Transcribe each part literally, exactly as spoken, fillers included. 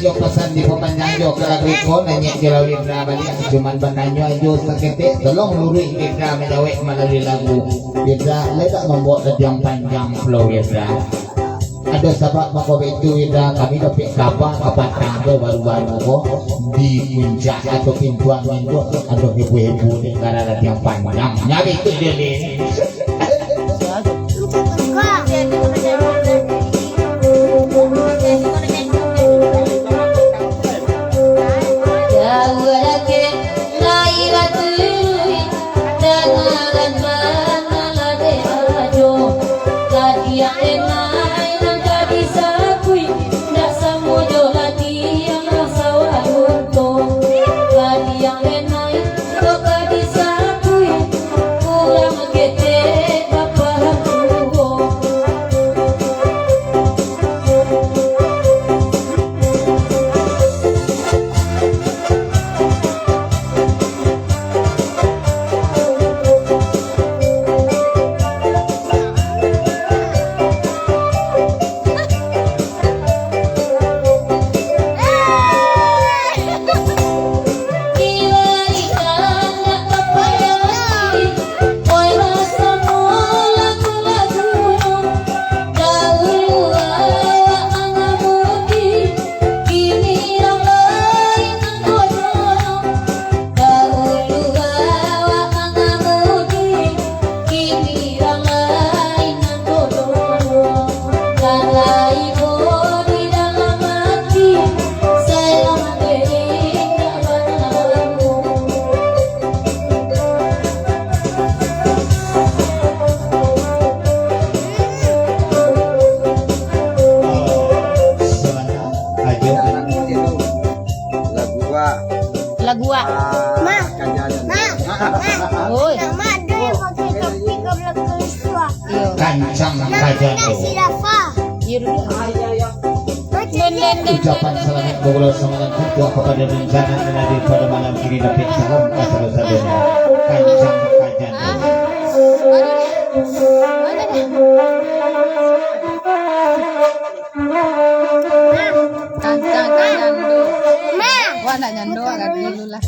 Jo pasan dipapanjang jo ka lagu iko, nanyek jo lah Wirda baliak, cuman batanyo jo saketek, tolong luruih Wirda manjawek malalui lagu. Wirda, lai dak mambaok ladiang panjang pulo, Wirda? Ado sabab mako baitu, Wirda, kami dapek kaba kapatang tu baru-baru ko di puncak atau pintu angin tu ado heboh-heboh dek gara ladiang panjang. Nya baitu jo ni. Lagu awak. Lagu awak. Ah, Ma. Kaja-kaja. Ma. Ma. Oi. Nama ada yang pakai topi ke belakang suara? Iyo. Kancang. Nama kaja tu. Silafa. Iyo, duduk. Ucapan selamat berbulan semalam tertuak kepada rencana yang hadir pada malam kini, dapek salam kasado-sadonyo. Kancang kaja tu. Ah. Aduh. Mana dah? Kancang kaja tu. Ma. Wak nak nyando, agak dulu lah.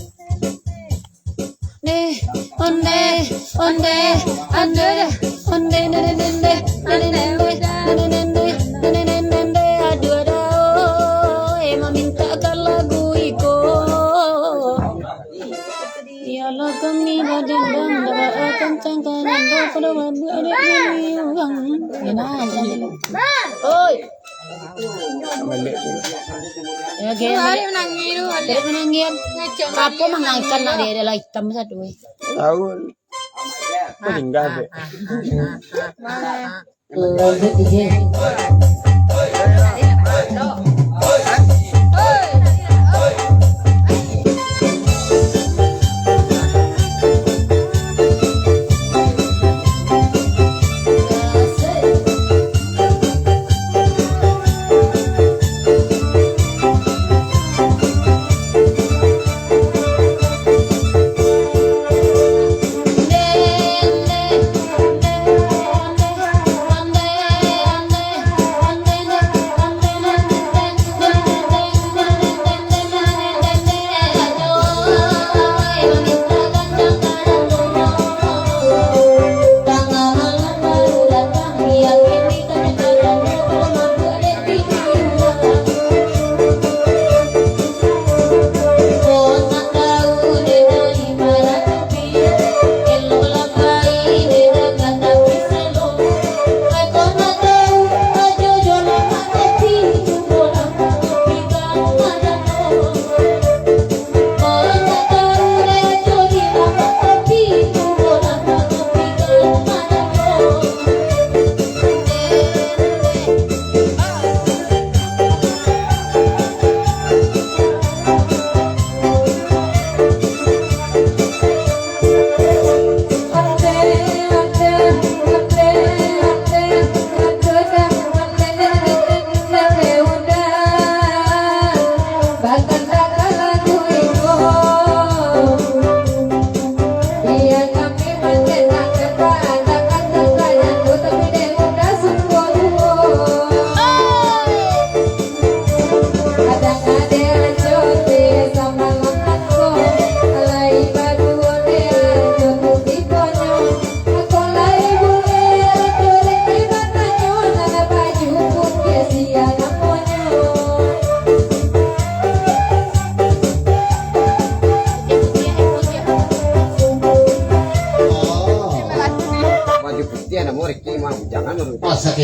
Deh, onde, onde, ande deh, onde, onde, onde, onde, onde, onde, onde, onde, onde, aduh, aduh, eh, mamintakan lagu iko. Iyolah kami badendam, dak baa kancang ka nyando, pado babuak dek nyanyi urang. Yo nah, oi. Ya, gaya. Tarik menangis tu, tarik menangis. Apo manangkan nak dia, dia lah itam satu, eh. Tahu. Kau tinggal, dek.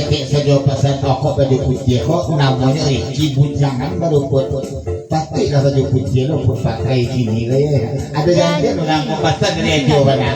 Kek sajo pasan rokok baju putiah ko, namonyo Ricky, bujangan barumput. Patuiklah baju putiah lo, pun pakai kini ko, yo. Ado janjian urang ko pasan dari ajo bana.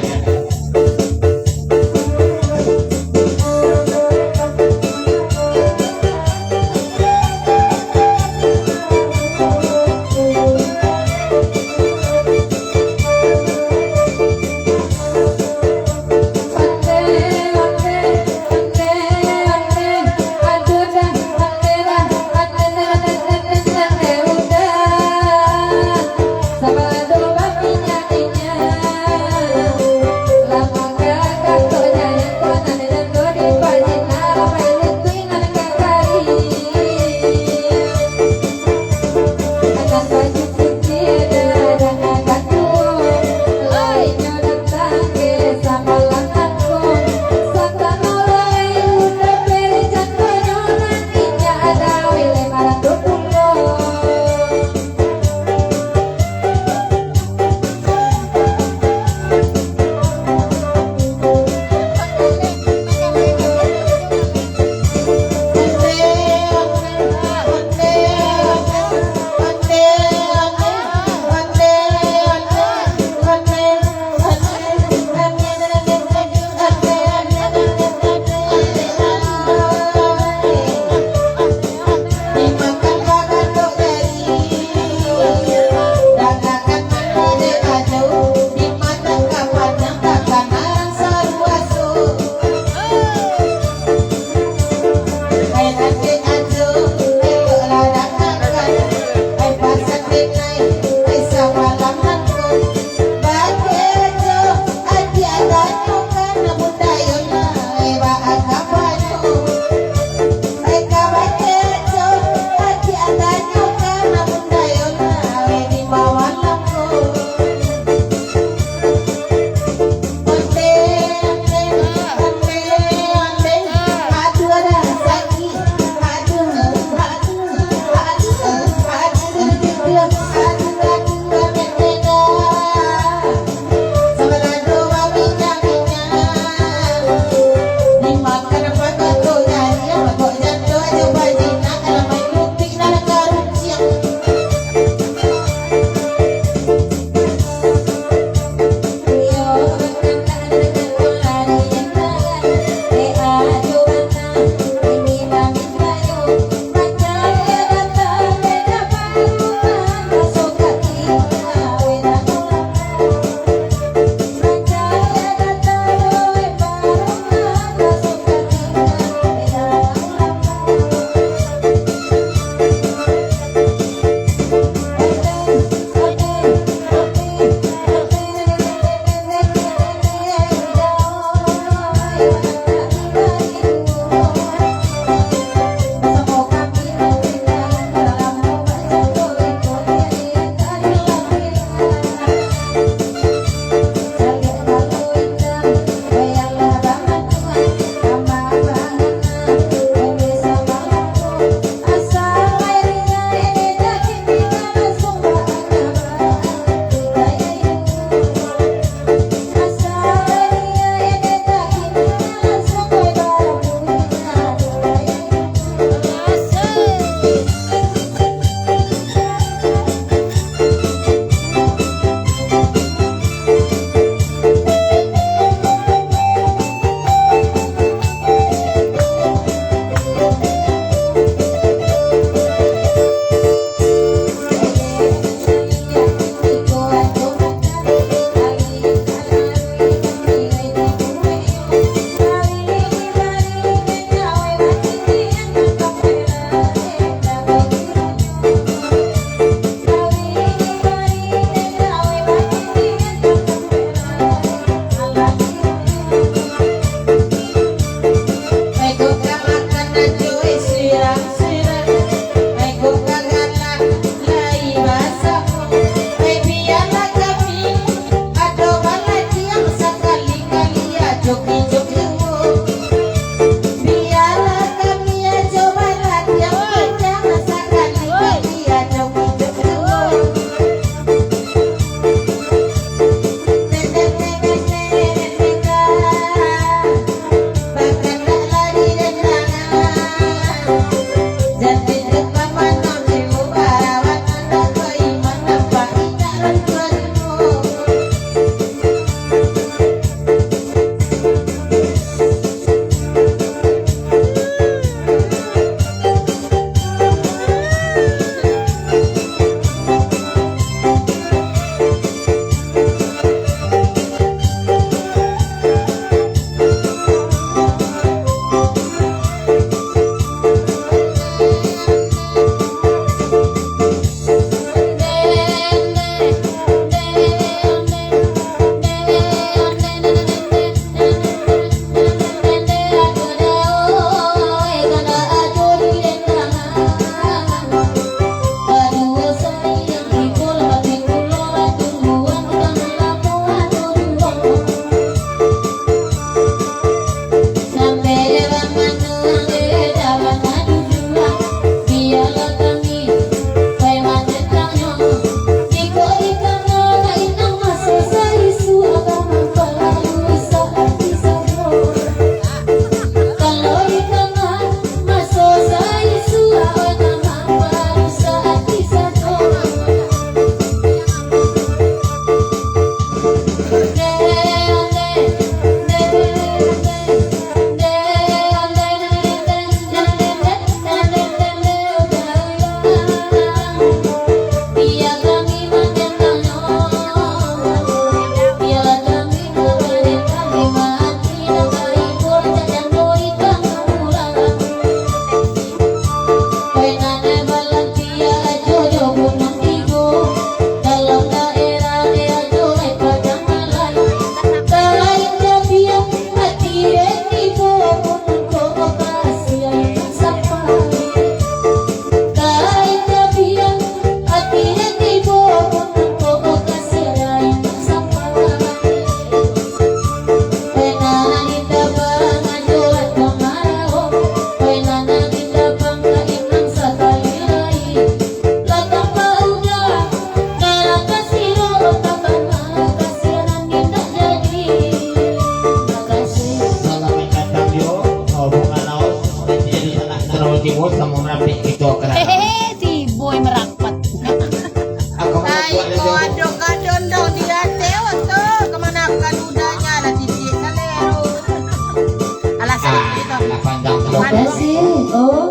Makasih. Oh,